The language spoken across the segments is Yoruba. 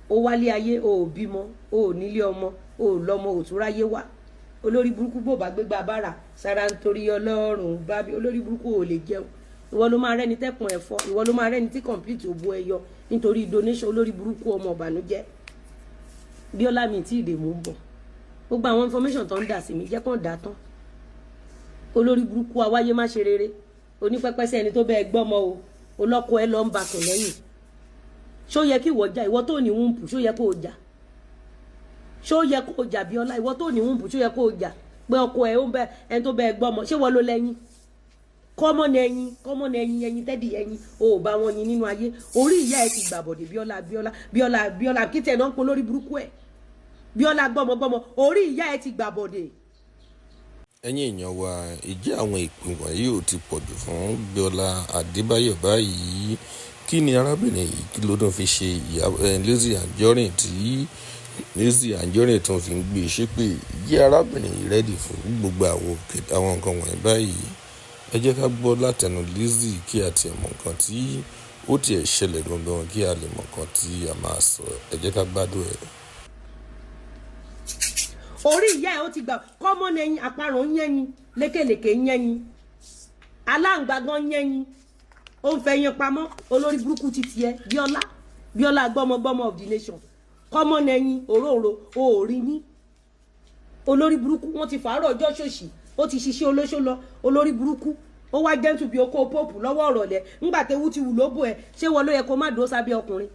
Ó wálé ayé, o ò bímọ, o ò nílé ọmọ, o ò lọ́mọ, ò tún ráyé wá. Olórí burúkú, bò bá gbégbá bára sára nítorí Ọlọ́run bá bí olórí burúkú ò lè jẹun. Ìwọ ló máa rẹ́ni tẹ́kùn ẹ̀fọ́, ìwọ ló máa rẹ́ni tí complete òbó ẹyọ nítorí donation. Olórí burúkú, ọmọ ọ̀bànújẹ́. Bíọ́lá mi tí ìdè mú ń bọ̀, gbogbo àwọn information tó ń dà sí mi, jẹ́ kàn dà tán. Olórí burúkú, awáyé má ṣe rere, onípẹ́pẹ́sẹ́, ẹni tó bẹ́ẹ̀ gbọ́mọ o, olọ́kọ ẹ lọ ń bakùn lẹ́yìn. Ṣó yẹ kí ìwọ jà? Ìwọ tó ní wúńpù, ṣó yẹ kó o jà? Ṣó yẹ kó o jà, Bíọ́lá? Ìwọ tó ní wúńpù, ṣó yẹ kó o jà pé ọkọ ẹ ó ń bẹ, ẹni tó bẹ́ẹ̀ gbọ́mọ? Ṣé wọ́n ló lẹ́yìn kọ́mọ́ ní ẹyin, kọ́mọ́ ní ẹyin, ẹyin tẹ́dì ẹyin o ò bá wọn yin nínú ayé. Orí ìyá ẹ ti gbàbọ̀dé. Bíọ́lá, Bíọ́lá, Bíọ́lá, Bíọ́lá, kí tiẹ̀ náà ń pọn lórí burúkú ẹ̀. Bíọ́lá gbọ́mọgbọ́mọ, orí ìyá ẹ ti gbàbọ̀dé. Ẹ̀yin èèyàn wa, ìjẹ́ àwọn ìpè wọ̀nyí ò ti pọ̀jù fún Bíọ́lá Adébáyọ̀ báyìí? Kí ni arábìnrin yìí, kí ló tún fi ṣe ìyá Lizzy Anjorin tí Lizzy Anjorin tún fi ń gbé e ṣépè? Ìjẹ́ arábìnrin yìí ready fún gbogbo àwọn nǹkan wọ̀nyí báyìí? Ẹ jẹ́ ká gbọ́ látẹnu Lizzy kí a tiẹ̀ mọ̀ nǹkan tí ó tiẹ̀ ṣẹlẹ̀ gangan, kí a lè mọ̀ nǹkan tí a máa sọ. Ẹ jẹ́ ká gbádùn ẹ̀. Orí ìyá ẹ ó ti gbà. Kọ́mọ́ ní ẹyin, àparò ń yẹ́yin, lékèlèké ń yẹ́yin, aláǹgbá gan ń yẹ́yin, ó ń fẹ́ yín pamọ́. Olórí burúkú ti tiẹ̀, Bíọ́lá, Bíọ́lá gbọ́mọgbọ́mọ of the nation. Kọ́mọ́ ní ẹyin, òróǹro o ò rí yín. Olórí burúkú, wọ́n ti fàárọ̀ ọjọ́ ṣòṣì, ó ti ṣiṣẹ́ olóṣó lọ. Olórí burúkú, ó wá gentle bí okó póòpù lọ́wọ́ ọ̀rọ̀lẹ́ ńgbà tẹ́wú ti wù lóbò ẹ̀. Ṣé wọ́n ló yẹ kó má dúró sábẹ́ ọkùnrin?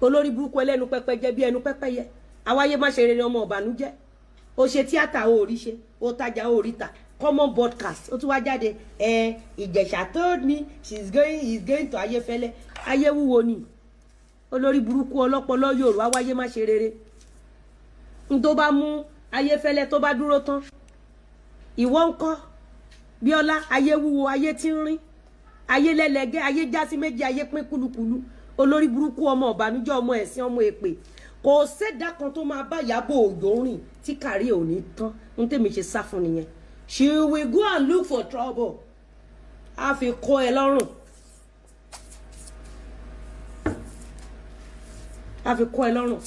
Olórí burúkú, ẹlẹ́nu pẹ́pẹ́ jẹ́ bí ẹnu pẹ́pẹ́yẹ, àwáyé má ṣe rere, ọmọ ọ̀bànújẹ́. Ó ṣe tíátà, ó rí ṣe, ó tajà, ó rí ta. Common broadcast, ó tún wá jáde ẹ. Ìjẹ̀ṣà told me she's going, he's going to Ayéfẹ́lẹ́. Ayé wúwo ni. Olórí burúkú, ọlọ́pọlọ yòrò, àwáyé má ṣe rere. N tó bá mú Ayéfẹ́lẹ́, tó bá dúró tán, ìwọ ńkọ́, Bíọ́lá? Ayé wúwo, ayé tí ń rín, ayé lẹ́lẹ́gẹ́, ayé já sí méjì, ayé pín kúlukúlu. Olórí burúkú, ọmọ ọ̀bànújẹ́, ọmọ ẹ̀sìn, ọmọ èpè. Kò sẹ́dá kan tó máa bá Ìyábọ̀ Òjó rìn tí kárí ò ní tán. Ń tèmi ṣe sá fún nìyẹn. She will go and look for trouble. Á fi kọ́ ẹ lọ́rùn, á fi kọ́ ẹ lọ́rùn.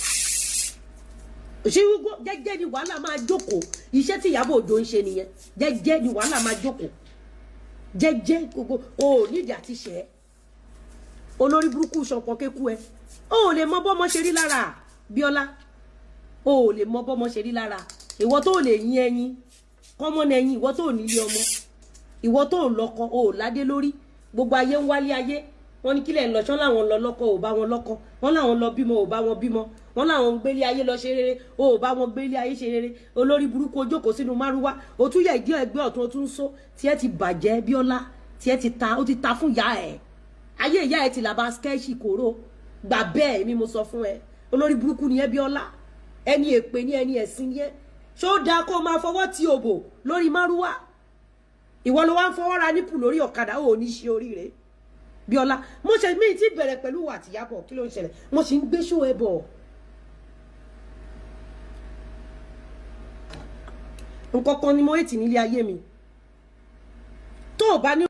She will go. Jẹ́jẹ́ ni wàhálà máa jókòó. Iṣẹ́ tí Ìyábọ̀ Òjó ń ṣe nìyẹn. Jẹ́jẹ́ ni wàhálà máa jókòó jẹ́jẹ́. Gbogbo o ò nídìí àti ṣẹ́. Olórí burúkú, ṣọpọ̀ kéku ẹ, o ò lè mọ bọ́mọ ṣe rí lára. Bíọ́lá, o ò lè mọ bọ́mọ ṣe rí lára. Ìwọ tó lè yín ẹyin kọ́mọ ní ẹyin, ìwọ tó nílé ọmọ, ìwọ tó lọ́kọ, o ò ládé lórí. Gbogbo ayé ń wálé ayé, wọn ní kílẹ̀ ń lọ ṣán, láwọn lọ lọ́kọ, ò bá wọn lọ́kọ. Wọn láwọn lọ bímọ, ò bá wọn bímọ. Wọn láwọn ń gbélé ayé lọ ṣe rere, o ò bá wọn gbélé ayé ṣe rere. Olórí burúkú, o jókòó sínú márúwá, o tún yẹ ìdí ẹgbẹ́ ọ̀tún, o tún ń sọ. Tiẹ̀ ti bàjẹ́, Bíọ́lá. Tiẹ̀ ti ta, ó ti ta fún ìyá ẹ̀. Ayé ìyá ẹ̀ ti làbá skẹ́ẹ̀ṣì kóró gbà bẹ́ẹ̀. Èmi mo sọ fún ẹ, olórí burúkú ni ẹ, Bíọ́lá. Ẹni èpè ní, ẹni ẹ̀sìn ni ẹ. Ṣó dáa kó máa fọwọ́ ti òbò lórí márúwá? Ìwọ ló wá ń fọwọ́ ra nípù lórí ọ̀kadà. Ó ní ṣe oríire, Bíọ́lá. Mo ṣe mí ti bẹ̀rẹ̀ pẹ̀lú wà tìyàbọ̀. Kí ló ń ṣẹlẹ̀? Mo sì ń gbé ṣó ẹ bọ̀. Nǹkan kan ni mo ètì nílé ayé mi tó o bá ní.